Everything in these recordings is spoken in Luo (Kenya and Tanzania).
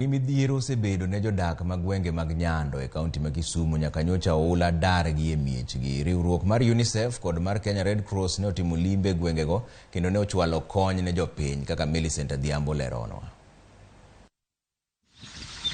Midhiero osebedo ne jodak mag gwenge mag Nyando e kaunti ma Kisumu nyaka nyocha oula dargi e miechgi. Riwruok mar UNICEF kod mar Kenya Red Cross ne otimo limbe e gwengego kendo ne ochwalo kony ne jopiny kaka Millicent Adhiambo leronwa.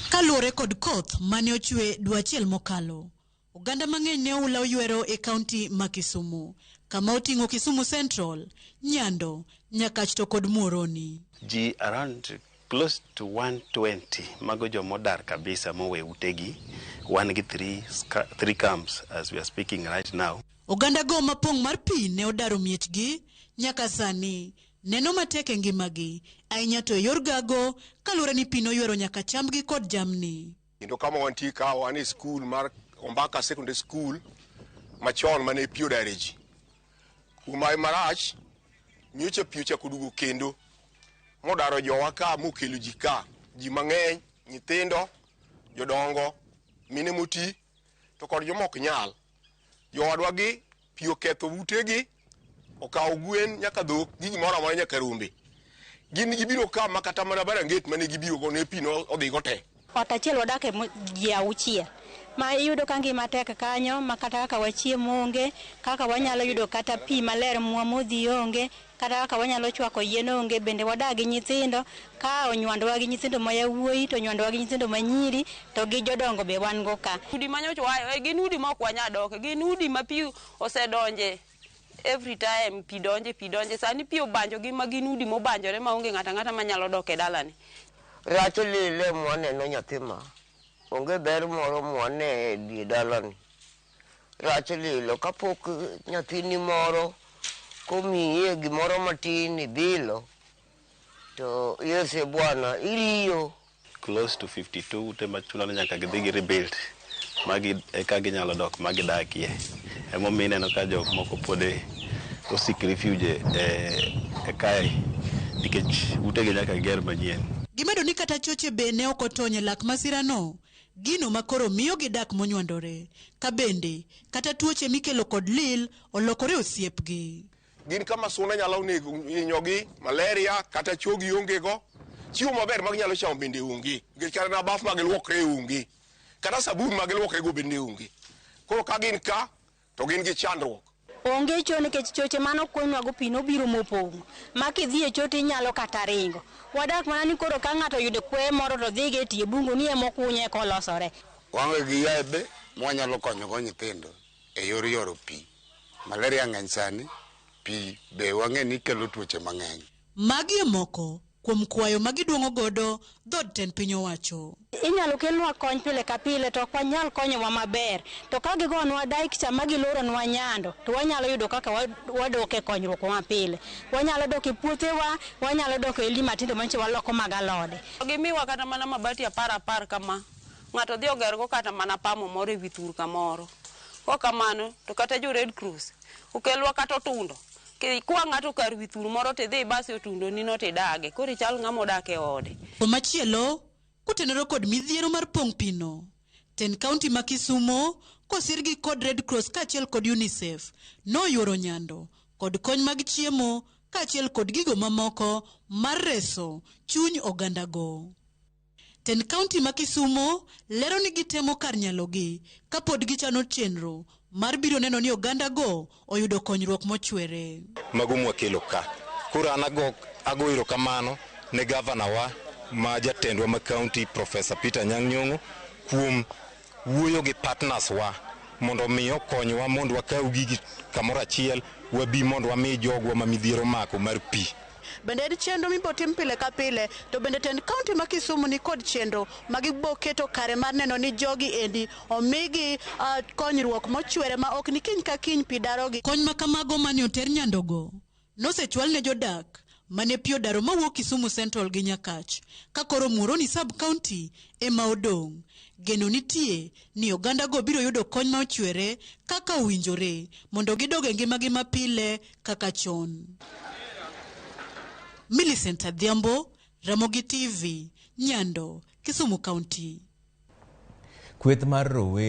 Kaluwore kod koth mane ochwe dwe achiel mokalo, oganda mang'eny ne oula oywero e kaunti ma Kisumu, kama oting'o Kisumu Central, Nyando, Nyakach to kod Muhoroni. Ji around close to 120 mago jomodar kabisa mowe utegi. Wan gi three camps as we are speaking right now. Oganda go mapong' mar pi ne odaro miechgi nyaka sani neno matek e ngimagi, ahinya to e yor gago kaluwore ni pi noywero nyaka chambgi kod jamni. Kendo kama wantie ka wan e skul mar Ombaka Secondary School machon mane pi odare ji. Kuma marach nyocha pi ochako duogo kendo modaro jowa ka mokelo ji ka, ji mang'eny, nyithindo, jodongo, mine moti to kod joma ok nyal. Jowadwa gi pi oketho utegi, okawo gwen nyaka dhok gi gimoro amora nyaka rombe. Gin gibiro ka ma kata mana baranget mane gibiro go ne pi no odhigo te. Ot achiel wadake ji auchiel ma iyudo ka ngima tek kanyo ma kata kaka wachiemo onge, kaka wanyalo yudo kata pi maler mwamodhi onge, kata kaka wanyalo chwako yien onge. Bende wadak gi nyithindo ka onywandowa gi nyithindo ma yawuoyi to onywandowa gi nyithindo ma nyiri to gi jodongo be wan go ka. Udi manyocha wa gin udi ma ok wanyal doke, gin udi ma pi osedonje every time pi donje pi donje sani pi obanjo gi ma gin udi mobanjore maonge ng'ato ang'ata manyalo dok e dalani. Rach lile mwaneno nyathi ma onge ber moro mwane e die dalani. Rach lilo kapok nyathini moro komiye gimoro matin ibilo to yese bwana iriyo. Close to 52 ute machuno ni nyaka gidhi gi rebuild magi eka ginyalo dok ma gidakie. Emomiyo ineno ka jok moko pod oseek refuge e kae nikech utegi nyaka giger manyien. Gimedo ni kata choche be ne ok otony e lak masirano, gino makoro miyo gidak monywandore, ka bende kata tuoche mikelo kod lil olokore osiepgi. Gin kama suna nyalo nego hinyogi, malaria kata chogi onge go. Chiemo maber ma ginyalo chamo bende onge, nikech kata na baf ma giluokre onge, kata sabun ma giluokre go bende onge. Koro ka gin ka to gin gi chandruok. Onge cho nikech choche mano kunywa pi nobiro mopong'o ma kidhi e cho tinyalo kata ringo. Wadak mana ni koro ka ng'ato oyudo kweye moro to dhigo e tie bungu ni emokunye kolosore. Waonge gi yedhe mwanyalo konyogo nyithindo e yor yoro pi. Malaria ng'eny sani, pi be wang'e ni kelo tuoche mang'eny. Magi e moko kuom kwayo ma gidwong'o godo dhood tend piny owacho. Inyalo kelnwa kony pile ka pile to ok wanyal konyowa maber. To ka gigonwa dyke cha ma giloronwa Nyando to wanyalo yudo kaka wadok e konyruok mapile. Wanyalo dok e puothewa, wanyalo dok e odi matindo manyicho waloko mag alode. Gimiwa kata mana mabati apar apar kama, ng'ato dhi ogergo kata mana pamo moro ewi thur kamoro. Kok kamano to kata jo Red Cross okelwa kata otundo. Kikwa ng'ato kar wi thur moro tidhi ibase otundoni no tidage, koro ichal ng'ama odak e ode. Komachielo, kotenore kod midhiero mar pong' pino, tend kaunti ma Kisumo kosirgi kod Red Cross kaachiel kod UNICEF noyuoro Nyando kod kony mag chiemo kaachiel kod gigo mamoko mar reso chuny ogandago. Tend kaunti ma Kisumo lero ni gitemo kar nyalogi kapod gichano chenro mar biro neno ni ogandago oyudo konyruok mochwere. Mago mwakelo ka. Koro an ago erokamano ne gavana wa ma jatendwa ma kaunti Professor Peter Anyang' Nyong'o kuom wuoyo gi partners wa mondo mi okonywa mondo wakaw gigi kamoro achiel wabi mondo wami jogwa ma midhiero omako mar pi. Bende en chenro mibo tim pile ka pile to bende tend kaunti ma Kisumu ni kod chenro ma gibo keto kare mar neno ni jogi endi omigi konyruok mochwere ma ok ni kiny ka kiny pi darogi. Kony ma kamago mane oter Nyandogo nosechwal ne jodak mane pi odaro mawuok Kisumu Central gi Nyakach ka koro Muhoroni sub county ema odong'. Geno nitie ni ogandago biro yudo kony ma ochwere kaka owinjore mondo gidog e ngimagi mapile kaka chon. Millicent Adhiambo, Ramogi TV, Nyando, Kisumu County. Kweth mar rowere